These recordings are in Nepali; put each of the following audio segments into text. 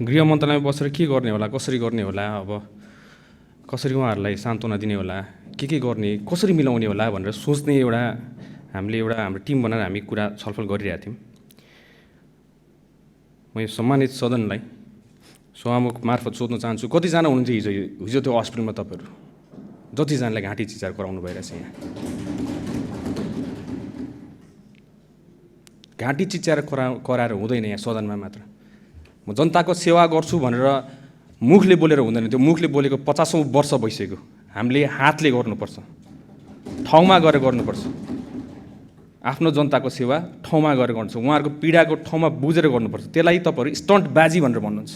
गृह मन्त्रालयमा बसेर के गर्ने होला, कसरी गर्ने होला, अब कसरी उहाँहरूलाई सान्त्वना दिने होला, के गर्ने, कसरी मिलाउने होला भनेर सोच्ने हामीले हाम्रो टिम बनाएर हामी कुरा छलफल गरिरहेका थियौँ। म यो सम्मानित सदनलाई सभामुख मार्फत सोध्न चाहन्छु, कतिजना हुनुहुन्छ हिजो त्यो हस्पिटलमा तपाईँहरू? जतिजनालाई घाँटी चिचार गराउनु भइरहेछ यहाँ। घाँटी चिच्याएर कराएर हुँदैन यहाँ सदनमा मात्र। म जनताको सेवा गर्छु भनेर मुखले बोलेर हुँदैन, त्यो मुखले बोलेको 50औं वर्ष भइसक्यो। हामीले हातले गर्नुपर्छ, ठाउँमा गएर गर्नुपर्छ। आफ्नो जनताको सेवा ठाउँमा गएर गर्नुपर्छ, उहाँहरूको पीडाको ठाउँमा बुझेर गर्नुपर्छ। त्यसलाई तपाईँहरू स्टन्टबाजी भनेर भन्नुहुन्छ।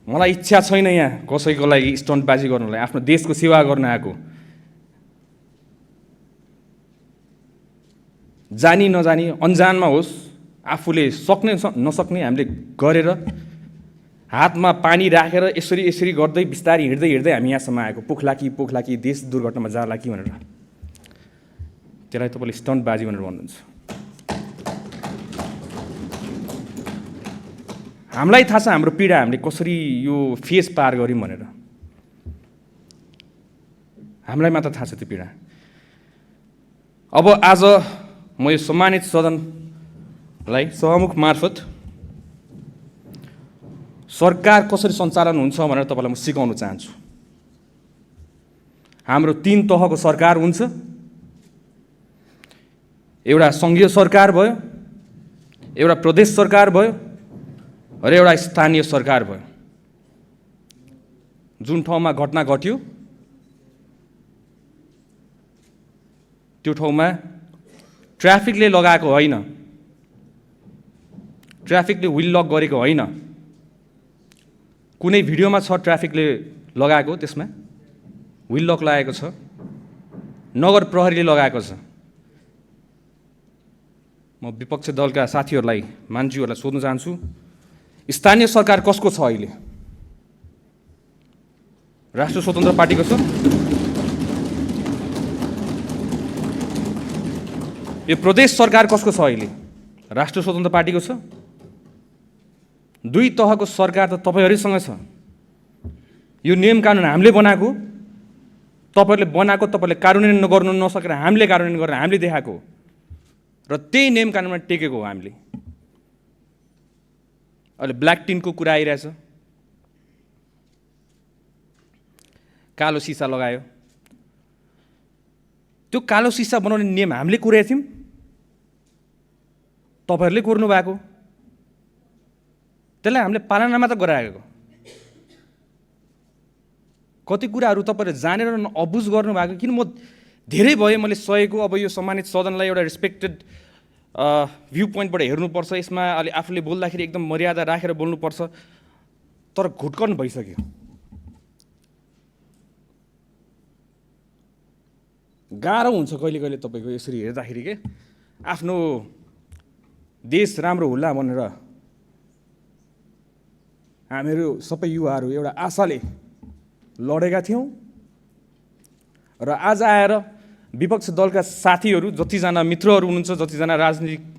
मलाई इच्छा छैन यहाँ कसैको लागि स्टन्टबाजी गर्नलाई, आफ्नो देशको सेवा गर्न आएको। जानी नजानी अन्जानमा होस्, आफूले सक्ने नसक्ने हामीले गरेर हातमा पानी राखेर यसरी गर्दै बिस्तारै हिँड्दै हामी यहाँसम्म आएको। पोख्ला कि देश दुर्घटनामा जाला कि भनेर। त्यसलाई तपाईँले स्टन्टबाजी भनेर भन्नुहुन्छ। हामीलाई थाहा छ हाम्रो पीडा हामीले कसरी यो फेस पार गऱ्यौँ भनेर। हामीलाई मात्र थाहा छ त्यो पीडा। अब आज म यो सम्मानित सदनलाई सभामुख मार्फत सरकार कसरी सञ्चालन हुन्छ भनेर तपाईँलाई म सिकाउन चाहन्छु। हाम्रो 3 तहको सरकार हुन्छ। एउटा सङ्घीय सरकार भयो, एउटा प्रदेश सरकार भयो र एउटा स्थानीय सरकार भयो। जुन ठाउँमा घटना घट्यो त्यो ठाउँमा ट्राफिकले लगाएको होइन, ट्राफिकले व्हिल लक गरेको होइन। कुनै भिडियोमा छ ट्राफिकले लगाएको, त्यसमा व्हिल लक लगाएको छ, नगर प्रहरीले लगाएको छ। म विपक्ष दलका साथीहरूलाई, मान्छेहरूलाई सोध्न चाहन्छु, स्थानीय सरकार कसको छ अहिले? राष्ट्रिय स्वतन्त्र पार्टीको छ? यो प्रदेश सरकार कसको छ अहिले? राष्ट्रिय स्वतन्त्र पार्टीको छ? 2 तहको सरकार त तपाईँहरूसँग छ। यो नियम कानुन हामीले बनाएको, तपाईँहरूले कार्यान्वयन गर्नु नसकेर हामीले कार्यान्वयन गरेर हामीले देखाएको र त्यही नियम कानुनमा टेकेको हो हामीले। अहिले ब्ल्याक टिनको कुरा आइरहेछ, कालो सिसा लगायो। त्यो कालो सिसा बनाउने नियम हामीले कोरेका थियौँ, तपाईँहरूले कोर्नु भएको। त्यसलाई हामीले पालना मात्र गराएको। कति कुराहरू तपाईँहरूले जानेर अबुझ गर्नुभएको। किन म धेरै भयो मैले सहेको। अब यो सम्मानित सदनलाई एउटा रेस्पेक्टेड भ्यू पोइन्टबाट हेर्नुपर्छ। यसमा अलि आफूले बोल्दाखेरि एकदम मर्यादा राखेर बोल्नुपर्छ, तर घुटकन भइसक्यो। गाह्रो हुन्छ कहिले कहिले तपाईँको यसरी हेर्दाखेरि के। आफ्नो देश राम्रो होला भनेर हामीहरू सबै युवाहरू एउटा आशाले लडेका थियौँ र आज आएर विपक्ष दलका साथीहरू, जतिजना मित्रहरू हुनुहुन्छ, जतिजना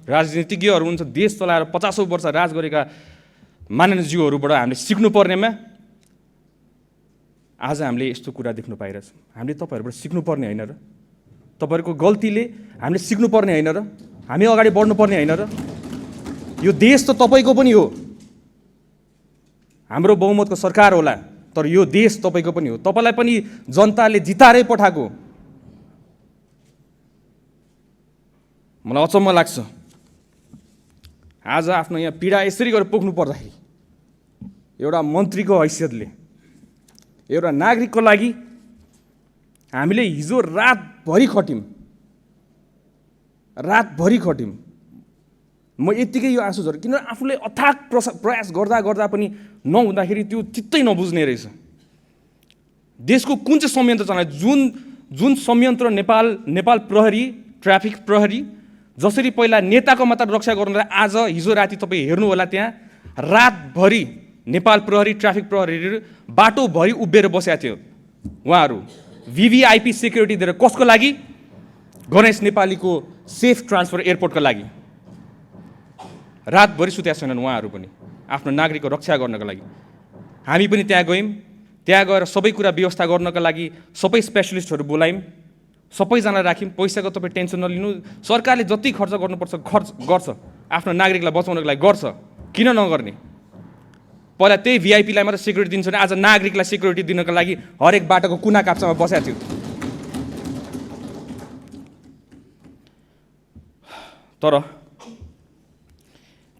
राजनीतिज्ञहरू हुनुहुन्छ, देश चलाएर 50औं वर्ष राज गरेका माननीयज्यूहरूबाट हामीले सिक्नुपर्नेमा आज हामीले यस्तो कुरा देख्नु पाइरहेछौँ। हामीले तपाईँहरूबाट सिक्नुपर्ने होइन र? तपाईँहरूको गल्तीले हामीले सिक्नुपर्ने होइन र? हामी अगाडि बढ्नुपर्ने होइन र? यो देश त तपाईँको पनि हो। हाम्रो बहुमतको सरकार होला, तर यो देश तपाईँको पनि हो। तपाईँलाई पनि जनताले जिताएरै पठाएको। मलाई अचम्म लाग्छ आज आफ्नो यहाँ पीडा यसरी गरेर पोख्नु पर्दाखेरि एउटा मन्त्रीको हैसियतले, एउटा नागरिकको लागि हामीले हिजो रातभरि खट्यौँ। म यत्तिकै यो आँसु झऱ्यो, किनभने आफूले अथाक प्रयास गर्दा पनि नहुँदाखेरि त्यो चित्तै नबुझ्ने रहेछ। देशको कुन चाहिँ संयन्त्र चलायो? जुन संयन्त्र नेपाल प्रहरी, ट्राफिक प्रहरी जसरी पहिला नेताको मात्र रक्षा गर्नुलाई आज हिजो राति तपाईँ हेर्नु होला, त्यहाँ रातभरि नेपाल प्रहरी, ट्राफिक प्रहरीहरू बाटोभरि उभिएर बसेका थियो। उहाँहरू VVIP सेक्युरिटी दिएर कसको लागि? गणेश नेपालीको सेफ ट्रान्सफर एयरपोर्टको लागि। रातभरि सुतेका छैनन् उहाँहरू पनि। आफ्नो नागरिकको रक्षा गर्नको लागि। हामी पनि त्यहाँ गयौँ, त्यहाँ गएर सबै कुरा व्यवस्था गर्नको लागि सबै स्पेसलिस्टहरू बोलायौँ, सबैजना राख्यौँ। पैसाको तपाईँ टेन्सन नलिनु, सरकारले जति खर्च गर्नुपर्छ खर्च गर्छ, आफ्नो नागरिकलाई बचाउनको लागि गर्छ, किन नगर्ने। पहिला त्यही भिआइपीलाई मात्रै सिक्युरिटी दिन्छ भने आज नागरिकलाई सिक्युरिटी दिनको लागि हरेक बाटोको कुना काप्चामा बसेको थियो। तर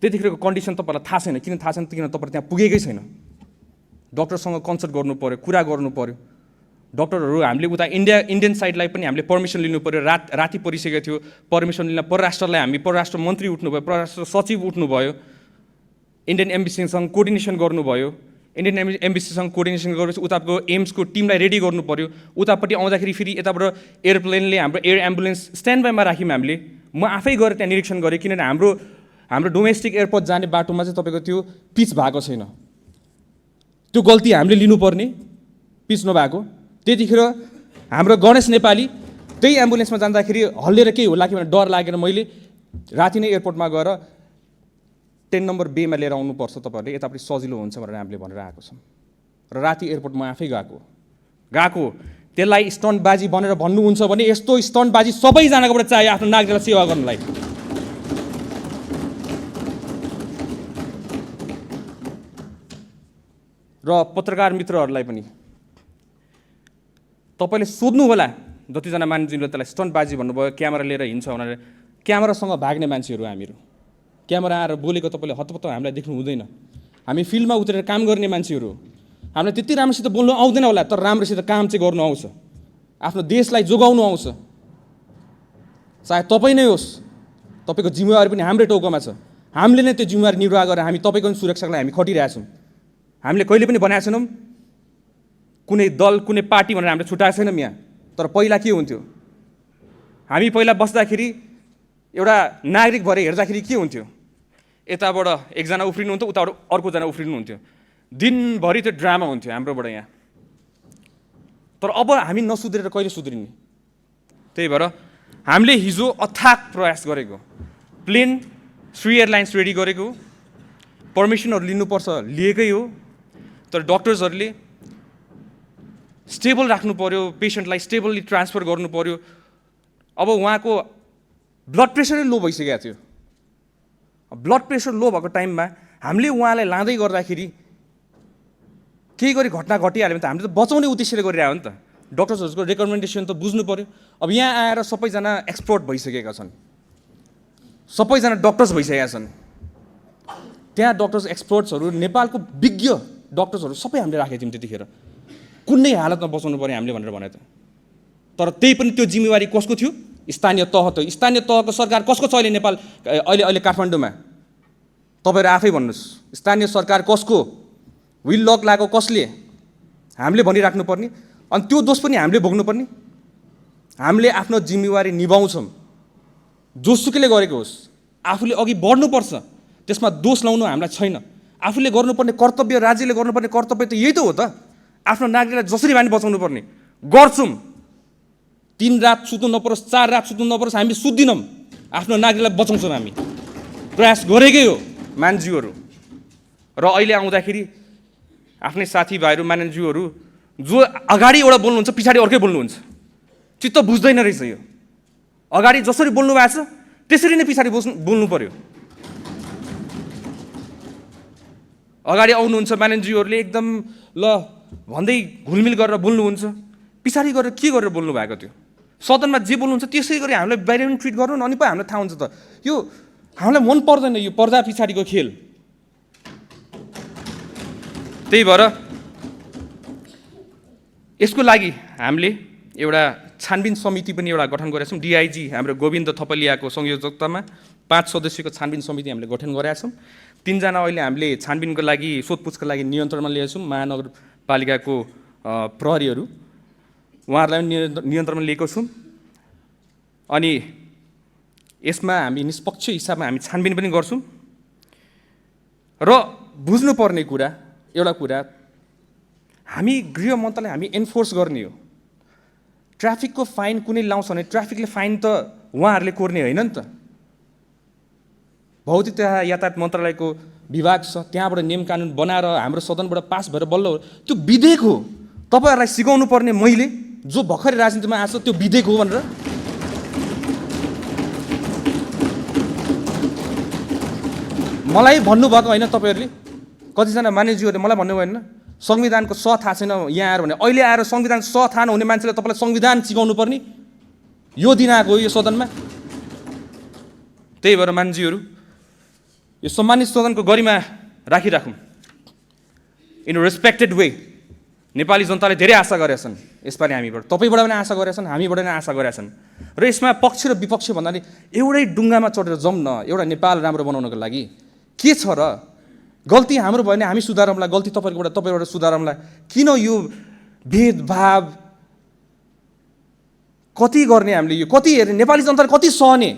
त्यतिखेरको कन्डिसन तपाईँलाई थाहा छैन। किन थाहा छैन? किन तपाईँ त्यहाँ पुगेकै छैन। डक्टरसँग कन्सल्ट गर्नु पऱ्यो, कुरा गर्नु पऱ्यो। डक्टरहरू हामीले उता इन्डियन साइडलाई पनि हामीले पर्मिसन लिनु पऱ्यो। राति परिसकेको थियो, पर्मिसन लिन परराष्ट्रलाई हामी परराष्ट्र मन्त्री उठ्नुभयो, परराष्ट्र सचिव उठ्नुभयो, इन्डियन एम्बेसीसँग कोर्डिनेसन गर्नुभयो। इन्डियन एम्बेसीसँग कोर्डिनेसन गरेपछि उताको एम्सको टिमलाई रेडी गर्नु पऱ्यो। उतापट्टि आउँदाखेरि फेरि यताबाट एयरप्लेनले हाम्रो एयर एम्बुलेन्स स्ट्यान्ड बाईमा राख्यौँ हामीले। म आफै गएर त्यहाँ निरीक्षण गरेँ, किनभने हाम्रो डोमेस्टिक एयरपोर्ट जाने बाटोमा चाहिँ तपाईँको त्यो पिच भएको छैन। त्यो गल्ती हामीले लिनुपर्ने, पिच नभएको। त्यतिखेर हाम्रो गणेश नेपाली त्यही एम्बुलेन्समा जाँदाखेरि हल्लिएर केही होला कि भनेर डर लागेर मैले राति नै एयरपोर्टमा गएर 10 नम्बर बेमा लिएर आउनुपर्छ तपाईँहरूले, यतापट्टि सजिलो हुन्छ भनेर हामीले भनेर आएको छौँ। र राति एयरपोर्टमा आफै गएको त्यसलाई स्टन्टबाजी भनेर भन्नुहुन्छ भने यस्तो स्टन्टबाजी सबैजनाकोबाट चाहियो आफ्नो नागरिकलाई सेवा गर्नलाई। र पत्रकार मित्रहरूलाई पनि तपाईँले सोध्नु होला, जतिजना मान्छेले त्यसलाई स्टन्टबाजी भन्नुभयो, क्यामेरा लिएर हिँड्छ भनेर। क्यामेरासँग भाग्ने मान्छेहरू हामीहरू। क्यामेरा आएर बोलेको तपाईँले हतपत्त हामीलाई देख्नु हुँदैन। हामी फिल्डमा उत्रेर काम गर्ने मान्छेहरू। हामीलाई त्यति राम्रोसित बोल्नु आउँदैन होला, तर राम्रोसित काम चाहिँ गर्नु आउँछ, आफ्नो देशलाई जोगाउनु आउँछ। चाहे तपाईँ नै होस्, तपाईँको जिम्मेवारी पनि हाम्रै टाउकोमा छ। हामीले नै त्यो जिम्मेवारी निर्वाह गरेर हामी तपाईँको सुरक्षाको लागि हामी खटिरहेछौँ। हामीले कहिले पनि भनेको छैनौँ कुनै दल कुनै पार्टी भनेर हामीले छुट्याएको छैनौँ यहाँ। तर पहिला के हुन्थ्यो, हामी पहिला बस्दाखेरि एउटा नागरिक भएर हेर्दाखेरि के हुन्थ्यो, यताबाट एकजना उफ्रिनुहुन्थ्यो, उताबाट अर्कोजना उफ्रिनुहुन्थ्यो, दिनभरि त्यो ड्रामा हुन्थ्यो हाम्रोबाट यहाँ। तर अब हामी नसुध्रेर कहिले सुध्रिने। त्यही भएर हामीले हिजो अथाक प्रयास गरेको, प्लेन श्री एयरलाइन्स रेडी गरेको, पर्मिसनहरू लिनुपर्छ लिएकै हो। तर डक्टर्सहरूले स्टेबल राख्नु पऱ्यो, पेसेन्टलाई स्टेबल्ली ट्रान्सफर गर्नु पऱ्यो। अब उहाँको ब्लड प्रेसरै लो भइसकेको थियो। ब्लड प्रेसर लो भएको टाइममा हामीले उहाँलाई लाँदै गर्दाखेरि केही गरी घटना घटिहाल्यो भने त हामीले त बचाउने उद्देश्यले गरिरहेको हो नि त। डक्टर्सहरूको रेकमेन्डेसन त बुझ्नु पऱ्यो। अब यहाँ आएर सबैजना एक्सपर्ट भइसकेका छन्, सबैजना डक्टर्स भइसकेका छन्। त्यहाँ डक्टर्स एक्सपर्ट्सहरू, नेपालको विज्ञ डक्टर्सहरू सबै हामीले राखेको थियौँ त्यतिखेर। कुनै हालतमा बचाउनु पऱ्यो हामीले भनेर भने त। तर त्यही पनि त्यो जिम्मेवारी कसको थियो? स्थानीय तह। त स्थानीय तहको सरकार कसको छ अहिले नेपाल अहिले काठमाडौँमा? तपाईँहरू आफै भन्नुहोस्, स्थानीय सरकार कसको? विल लक लागेको कसले? हामीले भनिराख्नुपर्ने। अनि त्यो दोष पनि हामीले भोग्नुपर्ने। हामीले आफ्नो जिम्मेवारी निभाउँछौँ, जोसुकैले गरेको होस्। आफूले अघि बढ्नुपर्छ, त्यसमा दोष लाउनु हामीलाई छैन। आफूले गर्नुपर्ने कर्तव्य, राज्यले गर्नुपर्ने कर्तव्य त यही त हो त। आफ्नो नागरिकलाई जसरी हामी बचाउनु पर्ने गर्छौँ। 3 रात सुत्नु नपरोस्, 4 रात सुत्नु नपरोस्, हामी सुत्दिनौँ। आफ्नो नागरिकलाई बचाउँछौँ, हामी प्रयास गरेकै हो मान्छेहरू। र अहिले आउँदाखेरि आफ्नै साथीभाइहरू मान्छेहरू जो अगाडि एउटा बोल्नुहुन्छ पछाडि अर्कै बोल्नुहुन्छ, चित्त बुझ्दैन रहेछ यो। अगाडि जसरी बोल्नु भएको छ त्यसरी नै पछाडि बोल्नु पर्यो। अगाडि आउनुहुन्छ मान्छेहरूले एकदम ल भन्दै घुलमिल गरेर बोल्नुहुन्छ, पछाडि गरेर के गरेर बोल्नु भएको थियो। सदनमा जे बोल्नुहुन्छ त्यसै गरी हामीलाई बाहिर पनि ट्रिट गर्नु, अनि पो हामीलाई थाहा हुन्छ त। यो हामीलाई मन पर्दैन यो पर्दा पछाडिको खेल। त्यही भएर यसको लागि हामीले एउटा छानबिन समिति पनि एउटा गठन गरेका छौँ। डिआइजी हाम्रो गोविन्द थपलियाको संयोजकतामा 5 सदस्यको छानबिन समिति हामीले गठन गरेका छौँ। 3 जना अहिले हामीले छानबिनको लागि सोधपुछको लागि नियन्त्रणमा लिएका छौँ। महानगरपालिकाको प्रहरीहरू, उहाँहरूलाई पनि नियन्त्रणमा लिएको छौँ। अनि यसमा हामी निष्पक्ष हिसाबमा हामी छानबिन पनि गर्छौँ। र बुझ्नुपर्ने कुरा एउटा कुरा, हामी गृह मन्त्रालय हामी एन्फोर्स गर्ने हो। ट्राफिकको फाइन कुनै लाउँछ भने ट्राफिकले फाइन त उहाँहरूले कोर्ने होइन नि त। भौतिक तथा यातायात मन्त्रालयको विभाग छ, त्यहाँबाट नियम कानुन बनाएर हाम्रो सदनबाट पास भएर बल्ल त्यो विधेयक हो। तपाईँहरूलाई सिकाउनु पर्ने मैले जो भर्खरै राजनीतिमा आएको छ त्यो विधेयक हो भनेर। मलाई भन्नुभएको होइन तपाईँहरूले, कतिजना मानिसज्यूहरूले मलाई भन्नुभयो होइन संविधानको स थाहा छैन यहाँ आएर भने। अहिले आएर संविधान स थाहा नहुने मान्छेले तपाईँलाई संविधान सिकाउनु पर्ने यो दिन आएको हो यो सदनमा। त्यही भएर मान्छेहरू यो सम्मानित सदनको गरिमा राखिराखौँ। In respected way. नेपाली जनताले धेरै आशा गरेका छन् यसपालि हामीबाट, तपाईँबाट पनि आशा गरेका छन्, हामीबाट पनि आशा गरेका छन्। र यसमा पक्ष र विपक्ष भन्नाले एउटै डुङ्गामा चढेर जाउँ न एउटा नेपाल राम्रो बनाउनको लागि। के छ र गल्ती हाम्रो भयो भने हामी सुधारौँला, गल्ती तपाईँबाट सुधारौँला। किन यो भेदभाव कति गर्ने हामीले, यो कति हेर्ने, नेपाली जनताले कति सहने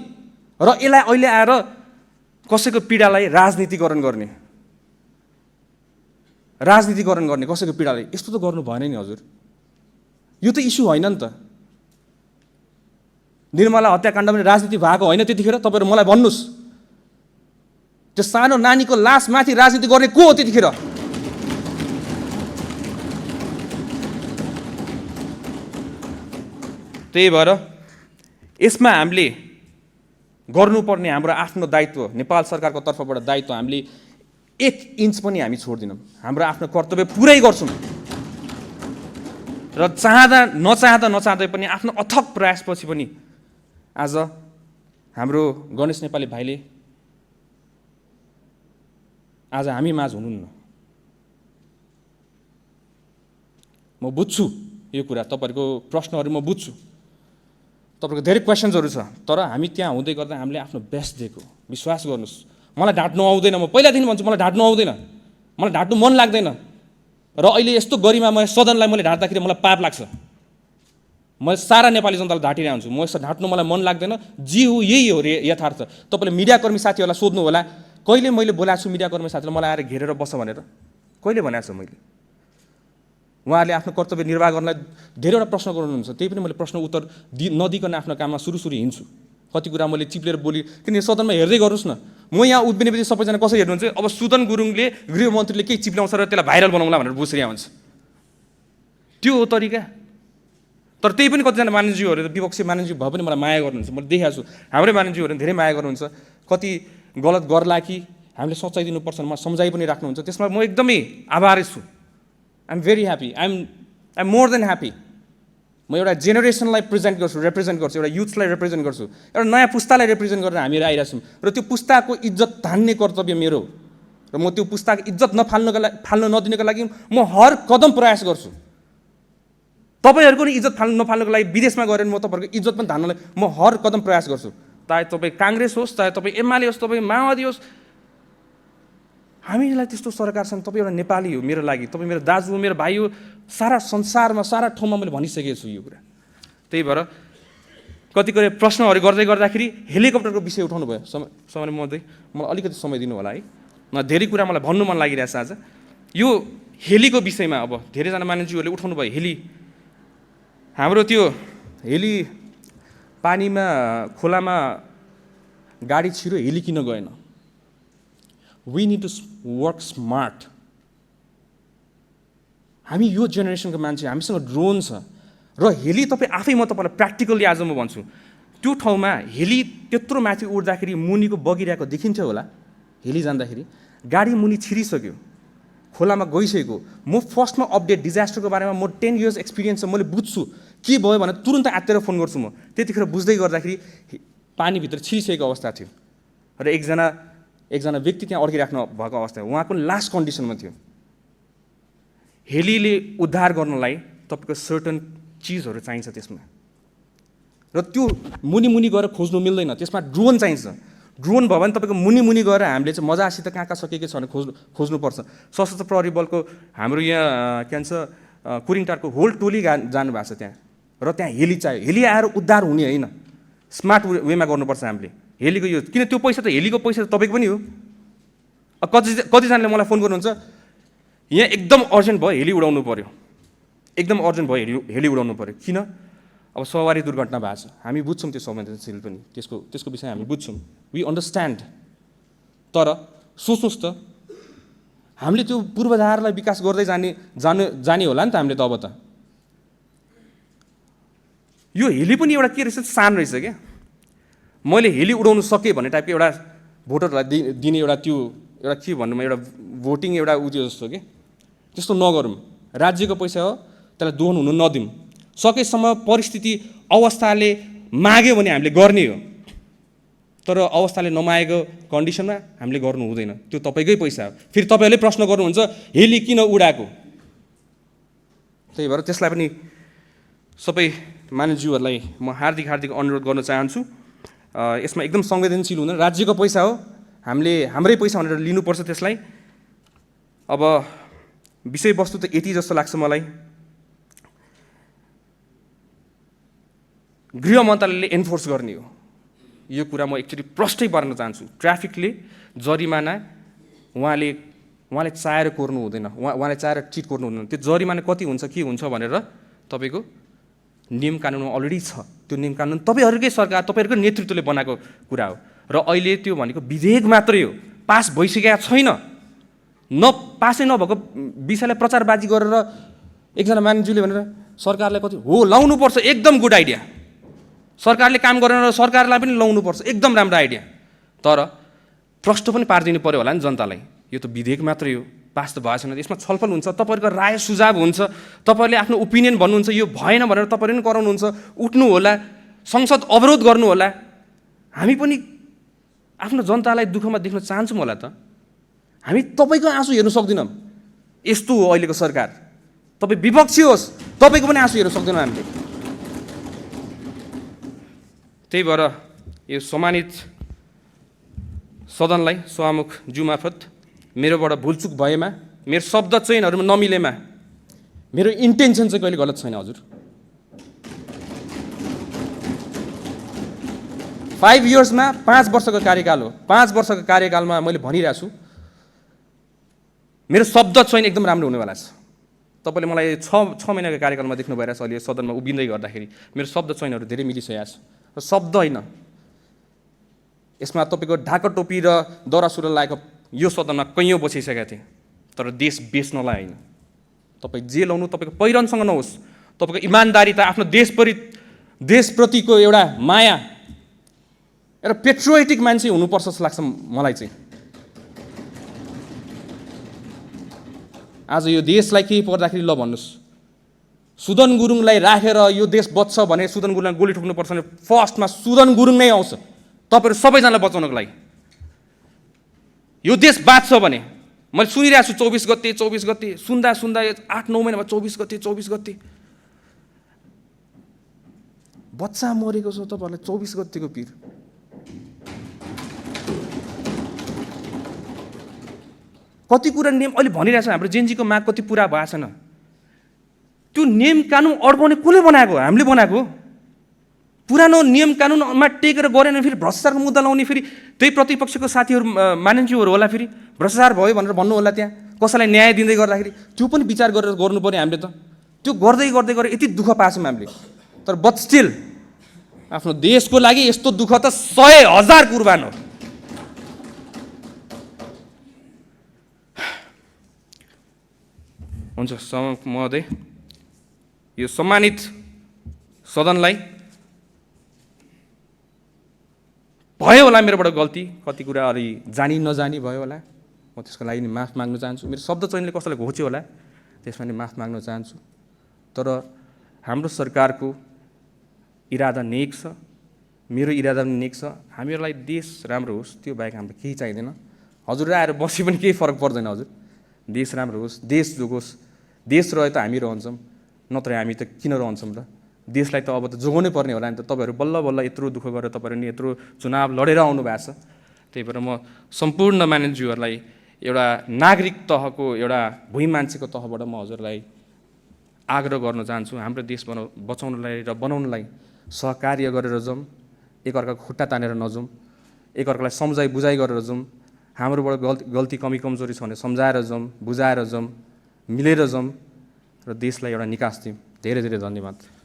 र यसलाई अहिले आएर कसैको पीडालाई राजनीतिकरण गर्ने कसैको पीडालाई, यस्तो त गर्नु भएन नि हजुर। यो त इस्यु होइन नि त। निर्मला हत्याकाण्ड पनि राजनीति भएको होइन त्यतिखेर? तपाईँहरू मलाई भन्नुहोस्, त्यो सानो नानीको लासमाथि राजनीति गर्ने को हो त्यतिखेर? त्यही भएर यसमा हामीले गर्नुपर्ने हाम्रो आफ्नो दायित्व, नेपाल सरकारको तर्फबाट दायित्व, हामीले 1 इन्च पनि हामी छोड्दिनौँ। हाम्रो आफ्नो कर्तव्य पुरै गर्छौँ र नचाहँदै पनि आफ्नो अथक प्रयासपछि पनि आज हाम्रो गणेश नेपाली भाइले आज हामी माझ हुनुहुन्न। म बुझ्छु यो कुरा, तपाईँहरूको प्रश्नहरू म बुझ्छु, तपाईँको धेरै क्वेसन्सहरू छ, तर हामी त्यहाँ हुँदै गर्दा हामीले आफ्नो बेस्ट दिएको। विश्वास गर्नुहोस्, मलाई ढाँट्नु आउँदैन। म पहिलादेखि भन्छु मलाई ढाँट्नु आउँदैन, मलाई ढाँट्नु मन लाग्दैन। र अहिले यस्तो गरिमामय सदनलाई मैले ढाँट्दाखेरि मलाई पाप लाग्छ। मैले सारा नेपाली जनतालाई ढाँटिरहेको हुन्छु। म यस्तो ढाँट्नु मलाई मन लाग्दैन। जे हो यही हो रे यथार्थ। तपाईँले मिडियाकर्मी साथीहरूलाई सोध्नु होला, कहिले मैले बोलाएको छु मिडियाकर्मी साथीलाई मलाई आएर घेरेर बस्छ भनेर? कहिले भनेको छु मैले? उहाँहरूले आफ्नो कर्तव्य निर्वाह गर्नलाई धेरैवटा प्रश्न गर्नुहुन्छ, त्यही पनि मैले प्रश्न उत्तर नदिकन आफ्नो काममा सुरु हिँड्छु। कति कुरा मैले चिप्लेर बोली, किन सदनमा हेर्दै गर्नुहोस् न। म यहाँ उद्बिनेपछि सबैजना कसरी हेर्नुहुन्छ, अब सुदन गुरुङले गृहमन्त्रीले केही चिप्ल्याउँछ र त्यसलाई भाइरल बनाउँला भनेर बसिरहेको हुन्छ। त्यो हो तरिका? तर त्यही पनि कतिजना मानिसज्यूहरू विपक्षी मानिसज्यू भए पनि मलाई माया गर्नुहुन्छ। मैले देखाएको छु हाम्रै मानिसज्यूहरूले धेरै माया गर्नुहुन्छ। कति गलत गर्ला कि हामीले सच्चाइ दिनुपर्छ मलाई सम्झाइ पनि राख्नुहुन्छ। त्यसमा म एकदमै आभारी छु। I am very happy, I am more than happy. म एउटा जेनेरेसनलाई रिप्रेजेन्ट गर्छु, एउटा युथलाई रिप्रेजेन्ट गर्छु, एउटा नयाँ पुस्तालाई रिप्रेजेन्ट गरेर हामीहरू आइरहेछौँ। र त्यो पुस्ताको इज्जत धान्ने कर्तव्य मेरो, र म त्यो पुस्ताको इज्जत फाल्न नदिनको लागि म हर कदम प्रयास गर्छु। तपाईँहरूको नि इज्जत नफाल्नको लागि विदेशमा गएर म तपाईँहरूको इज्जत पनि धान्नलाई म हर कदम प्रयास गर्छु। चाहे तपाईँ काङ्ग्रेस होस्, चाहे तपाईँ एमाले होस्, तपाईँ माओवादी होस्, हामीलाई त्यस्तो सरकार छन्। तपाईँ एउटा नेपाली हो मेरो लागि, तपाईँ मेरो दाजु हो, मेरो भाइ हो। सारा संसारमा सारा ठाउँमा मैले भनिसकेको छु यो कुरा। त्यही भएर कतिपय प्रश्नहरू गर्दाखेरि हेलिकप्टरको विषय उठाउनु भयो। समय मलाई अलिकति समय दिनु होला है। धेरै कुरा मलाई भन्नु मन लागिरहेछ आज यो हेलीको विषयमा। अब धेरैजना मानिसहरूले उठाउनु भयो हेली। हाम्रो त्यो हेली पानीमा खोलामा गाडी छिरो, हेली किन गएन? We need to work smart. हामी यो जेनेरेसनको मान्छे, हामीसँग ड्रोन छ र हेली तपाईँ आफै, म तपाईँलाई प्र्याक्टिकल्ली आज म भन्छु, त्यो ठाउँमा हेली त्यत्रो माथि उड्दाखेरि मुनिको बगिरहेको देखिन्थ्यो होला। हेली जाँदाखेरि गाडी मुनि छिरिसक्यो, खोलामा गइसकेको। म फर्स्टमा अपडेट डिजास्टरको बारेमा म 10 इयर्स एक्सपिरियन्स छ, मैले बुझ्छु के भयो भने तुरन्त आत्तेर फोन गर्छु म। त्यतिखेर बुझ्दै गर्दाखेरि पानीभित्र छिरिसकेको अवस्था थियो र एकजना व्यक्ति त्यहाँ अड्किराख्नु भएको अवस्था, उहाँको लास्ट कन्डिसनमा थियो। हेलीले उद्धार गर्नलाई तपाईँको सर्टन चिजहरू चाहिन्छ त्यसमा, र त्यो मुनि गएर खोज्नु मिल्दैन। त्यसमा ड्रोन चाहिन्छ। ड्रोन भयो भने तपाईँको मुनि गएर हामीले चाहिँ मजासित कहाँ सकेको छ भने खोज्नुपर्छ। सशस्त्र प्रहरी बलको हाम्रो यहाँ के भन्छ कुरिङटारको होल टोली जानुभएको छ त्यहाँ, र त्यहाँ हेली चाहियो। हेली आएर उद्धार हुने होइन, स्मार्ट वेमा गर्नुपर्छ हामीले हेलीको यो। किन त्यो पैसा त हेलीको पैसा त तपाईँको पनि हो। कतिजनाले मलाई फोन गर्नुहुन्छ, यहाँ एकदम अर्जेन्ट भयो हेली उडाउनु पऱ्यो, एकदम अर्जेन्ट भयो हेली उडाउनु पऱ्यो। किन? अब सवारी दुर्घटना भएको छ, हामी बुझ्छौँ त्यो संवेदनशील पनि, त्यसको विषय हामी बुझ्छौँ, वी अन्डरस्ट्यान्ड। तर सोच्नुहोस् त हामीले त्यो पूर्वाधारलाई विकास गर्दै जाने होला नि त हामीले त अब त। यो हेली पनि एउटा के रहेछ सान रहेछ क्या, मैले हेली उडाउनु सकेँ भन्ने टाइपको एउटा भोटरलाई दिने एउटा त्यो एउटा के भन्नु म एउटा भोटिङ एउटा उयो जस्तो के, त्यस्तो नगरौँ। राज्यको पैसा हो, त्यसलाई दोहन हुनु नदिउँ। सकेसम्म परिस्थिति अवस्थाले माग्यो भने हामीले गर्ने हो, तर अवस्थाले नमागेको कन्डिसनमा हामीले गर्नु हुँदैन। त्यो तपाईँकै पैसा हो। फेरि तपाईँहरूले प्रश्न गर्नुहुन्छ हेली किन उडाएको, त्यही भएर त्यसलाई पनि सबै मानिसज्यूहरूलाई म हार्दिक अनुरोध गर्न चाहन्छु। यसमा एकदम संवेदनशील हुनु, राज्यको पैसा हो, हामीले हाम्रै पैसा भनेर लिनुपर्छ त्यसलाई। अब विषयवस्तु त यति जस्तो लाग्छ मलाई, गृह मन्त्रालयले एन्फोर्स गर्ने हो यो कुरा। म एकचोटि प्रष्टै पार्न चाहन्छु, ट्राफिकले जरिमाना उहाँले चाहेर कोर्नु हुँदैन, उहाँले चाहेर चिट कोर्नु हुँदैन। त्यो जरिमाना कति हुन्छ के हुन्छ भनेर तपाईँको नियम कानुनमा अलरेडी छ। त्यो नियम कानुन तपाईँहरूकै सरकार तपाईँहरूकै नेतृत्वले बनाएको कुरा हो, र अहिले त्यो भनेको विधेयक मात्रै हो, पास भइसकेका छैन। पासै नभएको विषयलाई प्रचारबाजी गरेर एकजना मानिसज्यूले भनेर सरकारलाई कति हो लाउनुपर्छ, एकदम गुड आइडिया। सरकारले काम गरेन र सरकारलाई पनि लाउनुपर्छ, एकदम राम्रो आइडिया। तर प्रश्न पनि पारिदिनु पर्यो होला नि जनतालाई, यो त विधेयक मात्रै हो, पास त भएको छैन। यसमा छलफल हुन्छ, तपाईँहरूको राय सुझाव हुन्छ, तपाईँहरूले आफ्नो ओपिनियन भन्नुहुन्छ, यो भएन भनेर तपाईँहरू पनि कराउनुहुन्छ, उठ्नु होला, संसद अवरोध गर्नु होला। हामी पनि आफ्नो जनतालाई दुःखमा देख्न चाहन्छौँ होला त। हामी तपाईँको आँसु हेर्नु सक्दैनौँ, यस्तो हो अहिलेको सरकार। तपाईँ विपक्षी होस्, तपाईँको पनि आँसु हेर्नु सक्दैनौँ हामीले। त्यही भएर यो सम्मानित सदनलाई सभामुख ज्यू मार्फत मेरोबाट भुलचुक भएमा, मेरो शब्द चयनहरूमा नमिलेमा, मेरो इन्टेन्सन चाहिँ कहिले गलत छैन हजुर। 5 इयर्समा 5 वर्षको कार्यकाल हो, 5 वर्षको कार्यकालमा मैले भनिरहेको छु मेरो शब्द चयन एकदम राम्रो हुनेवाला छ। तपाईँले मलाई 6 महिनाको कार्यकालमा देख्नु भइरहेछ, अहिले सदनमा उभिँदै गर्दाखेरि मेरो शब्द चयनहरू धेरै मिलिसकेको छ। र शब्द होइन, यसमा तपाईँको ढाका टोपी र दौरा सुरुवाल लागेको यो सदनमा कैयौँ बसिसकेका थिएँ, तर देश बेच्नलाई होइन। तपाईँ जे लाउनु तपाईँको पहिरनसँग नहोस्, तपाईँको इमान्दारिता, आफ्नो देशप्रतिको एउटा माया, एउटा पेट्रियोटिक मान्छे हुनुपर्छ जस्तो लाग्छ मलाई चाहिँ। आज यो देशलाई केही पर्दाखेरि ल भन्नुहोस्, सुदन गुरुङलाई राखेर यो देश बच्छ भने सुदन गुरुङलाई गोली ठोक्नुपर्छ भने फर्स्टमा सुदन गुरुङ नै आउँछ तपाईँहरू सबैजनालाई बचाउनको लागि। यो देश बाँच्छ भने मैले सुनिरहेको छु 24 गते सुन्दा 8-9 महिनामा 24 गते बच्चा मरेको छ। तपाईँहरूलाई 24 गतेको पिर, कति कुरा नियम अहिले भनिरहेछ, हाम्रो जेनजीको माग कति पुरा भएको छैन। त्यो नियम कानुन अड्काउने कसले बनाएको? हामीले बनाएको। पुरानो नियम कानुनमा टेकेर गरेन फेरि भ्रष्टाचारको मुद्दा लाउने, फेरि त्यही प्रतिपक्षको साथीहरू मानिसहरू होला, फेरि भ्रष्टाचार भयो भनेर भन्नु होला, त्यहाँ कसैलाई न्याय दिँदै गर्दाखेरि त्यो पनि विचार गरेर गर्नु पर्यो हामीले त। त्यो गर्दै गरेर यति दुःख पाछौँ हामीले, तर बट स्टिल आफ्नो देशको लागि यस्तो दुःख त 100,000 कुर्बान हो। हुन्छ सभामुख महोदय, यो सम्मानित सदनलाई भयो होला मेरोबाट गल्ती, कति कुरा अलि जानी नजानी भयो होला, म त्यसको लागि नि माफ माग्न चाहन्छु। मेरो शब्द चयनले कसैलाई घोच्यो होला, त्यसमा नि माफ माग्न चाहन्छु। तर हाम्रो सरकारको इरादा नेक छ, मेरो इरादा पनि नेक छ। हामीहरूलाई देश राम्रो होस्, त्यो बाहेक हाम्रो केही चाहिँदैन। हजुर आएर बसी पनि केही फरक पर्दैन हजुर। देश राम्रो होस्, देश जोगोस्, देश रहे त हामी रहन्छौँ, नत्र हामी त किन रहन्छौँ र? देशलाई त अब त जोगाउनै पर्ने होला नि त। तपाईँहरू बल्ल यत्रो दुःख गरेर तपाईँहरू नि यत्रो चुनाव लडेर आउनु भएको छ। त्यही भएर म सम्पूर्ण मानिसज्यूहरूलाई एउटा नागरिक तहको एउटा भुइँ मान्छेको तहबाट म हजुरलाई आग्रह गर्न चाहन्छु, हाम्रो देश बचाउनलाई र बनाउनलाई सहकार्य गरेर जाउँ, एकअर्काको खुट्टा तानेर नजाउँ, एकअर्कालाई सम्झाइ बुझाइ गरेर जाउँ। हाम्रोबाट गल्ती कमी कमजोरी छ भने सम्झाएर जाउँ, बुझाएर जाउँ, मिलेर जाउँ र देशलाई एउटा निकास दिउँ। धेरै धेरै धन्यवाद।